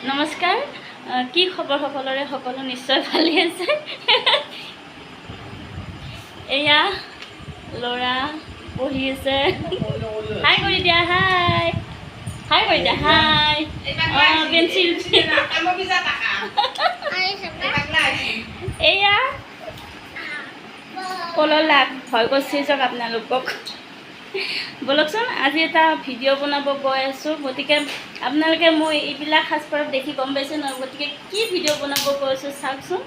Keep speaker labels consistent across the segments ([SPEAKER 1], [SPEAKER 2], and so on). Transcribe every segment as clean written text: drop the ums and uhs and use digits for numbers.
[SPEAKER 1] নমস্কাৰ। কি খবৰ সকলোৰে? সকলো নিশ্চয় ভালে আছে। এয়া ল'ৰা পঢ়ি আছে। হাই কৰি দিয়া, হাই হাই কৰি দিয়া, হাই। অঁ, পেঞ্চিল। এয়া কললাক ভয় কৰিছে যাওক আপোনালোকক। ব'লকচোন, আজি এটা ভিডিঅ' বনাব গৈ আছোঁ। গতিকে আপোনালোকে মই এইবিলাক সাজপাৰত দেখি গম পাইছে নহয়? গতিকে কি ভিডিঅ' বনাব গৈ আছোঁ চাওকচোন।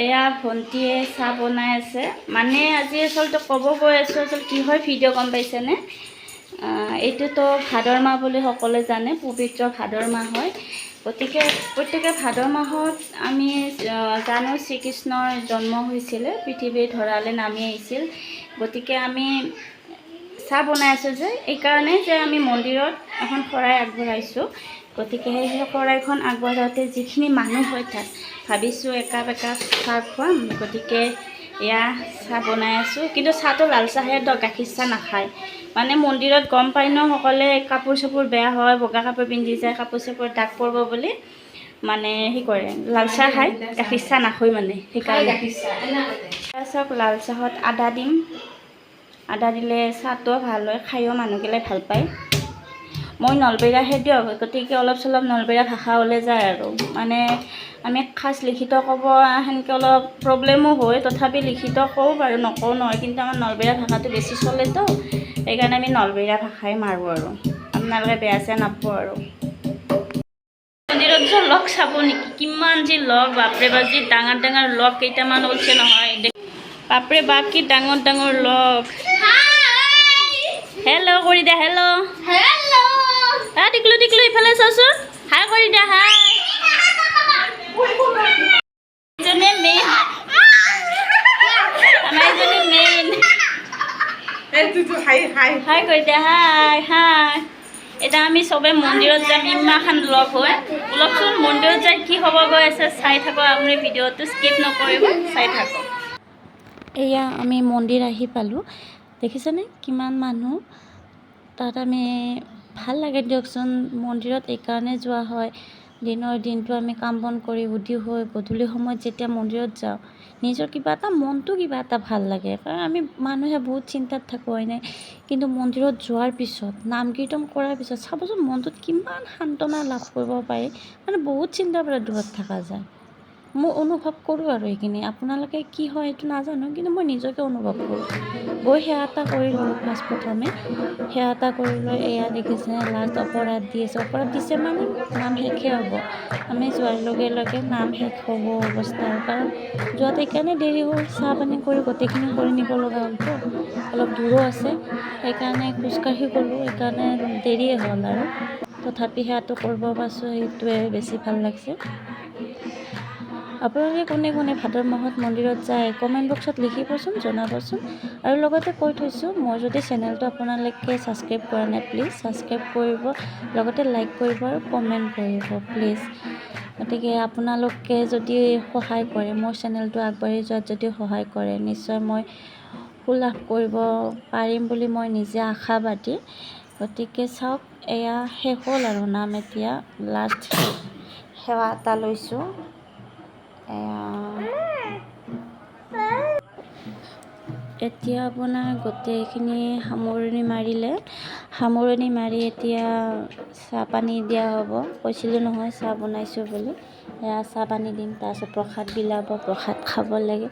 [SPEAKER 1] এয়া ভণ্টিয়ে চাহ বনাই আছে। মানে আজি আচলতে ক'ব গৈ আছোঁ, আচলতে কি হয় ভিডিঅ' গম পাইছেনে? এইটোতো ভাদৰ মাহ বুলি সকলোৱে জানে, পবিত্ৰ ভাদৰ মাহ হয়। গতিকে প্ৰত্যেকে ভাদৰ মাহত আমি জানো শ্ৰীকৃষ্ণৰ জন্ম হৈছিলে, পৃথিৱীৰ ধৰালৈ নামি আহিছিল। গতিকে আমি চাহ বনাই আছোঁ যে এইকাৰণে যে আমি মন্দিৰত এখন শৰাই আগবঢ়াইছোঁ। গতিকে সেই শৰাইখন আগবঢ়াওঁতে যিখিনি মানুহ হয়, তাত ভাবিছোঁ একাপ একাপ চাহ খুৱাম। গতিকে এয়া চাহ বনাই আছোঁ। কিন্তু চাহটো লাল চাহে দিয়ক, গাখীৰ চাহ নাখায়। মানে মন্দিৰত গম পায় ন সকলোৱে, কাপোৰ চাপোৰ বেয়া হয়, বগা কাপোৰ পিন্ধি যায়, কাপোৰ চাপোৰ দাগ পৰিব বুলি মানে সি কৰে, লাল চাহ খায়, গাখীৰ চাহ নাখায় মানে সেইকাৰণে। চাওক, লাল চাহত আদা দিম। আদা দিলে চাহটোও ভাল হয়, খায়ো মানুহগিলাই ভাল পায়। মই নলবেৰীয়াহে দিয়ক, গতিকে অলপ চলপ নলবেৰীয়া ভাষা ওলাই যায় আৰু। মানে আমি খাচ লিখিত ক'ব সেনেকৈ অলপ প্ৰব্লেমো হয়, তথাপি লিখিত কওঁ বাৰু, নকওঁ নহয়। কিন্তু আমাৰ নলবেৰীয়া ভাষাটো বেছি চলেতো, সেইকাৰণে আমি নলবেৰীয়া ভাষাই মাৰোঁ আৰু। আপোনালোকে বেয়া চেয়া নাপাব আৰু। মন্দিৰত যোৱা লগ চাব নেকি? কিমান যি লগ, বাপৰে বাপ! যি ডাঙৰ ডাঙৰ লগ কেইটামান ওলছে নহয়। বাপৰে বাপ, কি ডাঙৰ ডাঙৰ লগ! হেল্ল' কৰি দিয়া, হেল্ল'। হা, টিকলু টিকলু, ইফালে চাচোন। হাই কৰি দিয়া, হাই। এজনে মেইন, আমাৰ এজনী মেইন।
[SPEAKER 2] হাই হাই।
[SPEAKER 1] হাই কৰি দিয়া, হাই হাই। এতিয়া আমি চবে মন্দিৰত যাম, ইমানখন লগ হৈ। ওলকচোন, মন্দিৰত যাই কি হ'ব গৈ আছে চাই থাকক আপুনি। ভিডিঅ'টো স্কিপ নকৰিব, চাই থাকক। এয়া আমি মন্দিৰ আহি পালোঁ। দেখিছেনে কিমান মানুহ তাত? আমি ভাল লাগে দিয়কচোন। মন্দিৰত এইকাৰণে যোৱা হয়, দিনৰ দিনটো আমি কাম বন কৰি উদি হৈ গধূলি সময়ত যেতিয়া মন্দিৰত যাওঁ, নিজৰ কিবা এটা মনটো কিবা এটা ভাল লাগে। কাৰণ আমি মানুহে বহুত চিন্তাত থাকোঁ, হয়নে? কিন্তু মন্দিৰত যোৱাৰ পিছত, নাম কীৰ্তন কৰাৰ পিছত চাবচোন, মনটোত কিমান সান্তনা লাভ কৰিব পাৰি। মানে বহুত চিন্তাৰ পৰা দূৰত থকা যায়। মই অনুভৱ কৰোঁ আৰু এইখিনি। আপোনালোকে কি হয় এইটো নাজানো, কিন্তু মই নিজকে অনুভৱ কৰোঁ। গৈ সেৱা এটা কৰি ল'লোঁ ফাৰ্ষ্ট প্ৰথমে। সেৱা এটা কৰি লৈ এয়া দেখিছে, লাষ্ট অপৰাধ দি আছে। অপৰাধ দিছে মানে নাম শেষে হ'ব। আমি যোৱাৰ লগে লগে নাম শেষ হ'ব অৱস্থা আৰু। কাৰণ যোৱাত এইকাৰণে দেৰি হ'ল, চাহ পানী কৰি গোটেইখিনি কৰি নিব লগা হ'লতো। অলপ দূৰো আছে, সেইকাৰণে খোজকাঢ়ি গ'লোঁ, সেইকাৰণে দেৰিয়ে হ'ল আৰু। তথাপি সেৱাটো কৰিব পাৰিছোঁ, সেইটোৱে বেছি ভাল লাগিছে। আপোনালোকে কোনে কোনে ভাদৰ মাহত মন্দিৰত যায়, কমেণ্ট বক্সত লিখিবচোন, জনাবচোন। আৰু লগতে কৈ থৈছোঁ, মই যদি চেনেলটো আপোনালোকে ছাবস্ক্ৰাইব কৰা নাই, প্লিজ ছাবস্ক্ৰাইব কৰিব, লগতে লাইক কৰিব আৰু কমেণ্ট কৰিব প্লিজ। গতিকে আপোনালোকে যদি সহায় কৰে, মোৰ চেনেলটো আগবাঢ়ি যোৱাত যদি সহায় কৰে, নিশ্চয় মই সুলাভ কৰিব পাৰিম বুলি মই নিজে আশাবাদী। গতিকে চাওক, এয়া শেষ হ'ল আৰু নাম। এতিয়া লাষ্ট সেৱা এটা লৈছোঁ। এয়া এতিয়া আপোনাৰ গোটেইখিনি সামৰণি মাৰিলে। সামৰণি মাৰি এতিয়া চাহ পানী দিয়া হ'ব। কৈছিলোঁ নহয় চাহ বনাইছোঁ বুলি। এয়া চাহ পানী দিম, তাৰপিছত প্ৰসাদ বিলাব, প্ৰসাদ খাব লাগে।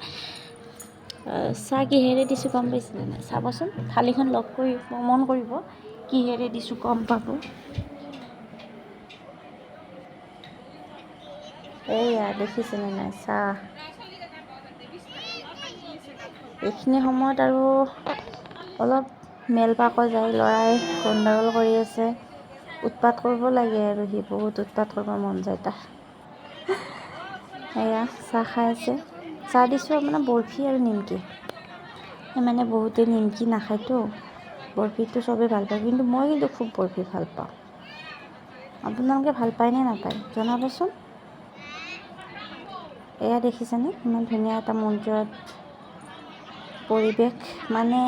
[SPEAKER 1] চাহ কিহেৰে দিছোঁ গম পাইছেনে নাই? চাবচোন, থালিখন লগ কৰিব, মন কৰিব, কিহেৰে দিছোঁ গম পাব। এইয়া দেখিছেনে নাই চাহ? এইখিনি সময়ত আৰু অলপ মেল পাকো যায়। ল'ৰাই গণ্ডগোল কৰি আছে, উৎপাত কৰিব লাগে আৰু সি বহুত উৎপাত কৰিব মন যায় তাৰ। এয়া চাহ খাই আছে। চাহ দিছোঁ আপোনাৰ বৰফি আৰু নিমকি। মানে বহুতে নিমকি নাখায়তো, বৰফিটো চবেই ভাল পায়, কিন্তু মই কিন্তু খুব বৰফি ভাল পাওঁ। আপোনালোকে ভাল পায়নে নাপায় জনাবচোন। এয়া দেখিছেনে, ইমান ধুনীয়া এটা মন্দিৰত পৰিৱেশ। মানে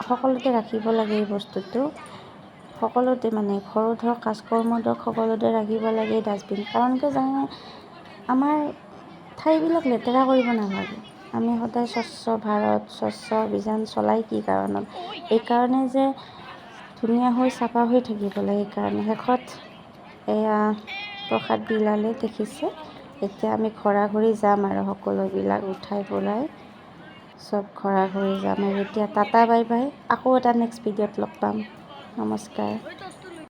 [SPEAKER 1] সকলোতে ৰাখিব লাগে এই বস্তুটো।
[SPEAKER 2] সকলোতে মানে ঘৰত হওক, কাজ কৰ্মত হওক, সকলোতে ৰাখিব লাগে ডাষ্টবিন। কাৰণ কিয় জানেনে? আমাৰ ঠাইবিলাক লেতেৰা কৰিব নালাগে। আমি সদায় স্বচ্ছ ভাৰত, স্বচ্ছ অভিযান চলাই কি কাৰণত? এইকাৰণে যে ধুনীয়া হৈ চাফা হৈ থাকিব লাগে, সেইকাৰণে। শেষত এয়া প্ৰসাদ বিলালে, দেখিছে। এতিয়া আমি ঘৰা ঘৰি যাম আৰু সকলোবিলাক উঠাই পেলাই চব ঘৰা ঘৰি যাম আৰু। এতিয়া টাটা, বাই বাই। আকৌ এটা নেক্সট ভিডিঅ'ত লগ পাম। নমস্কাৰ।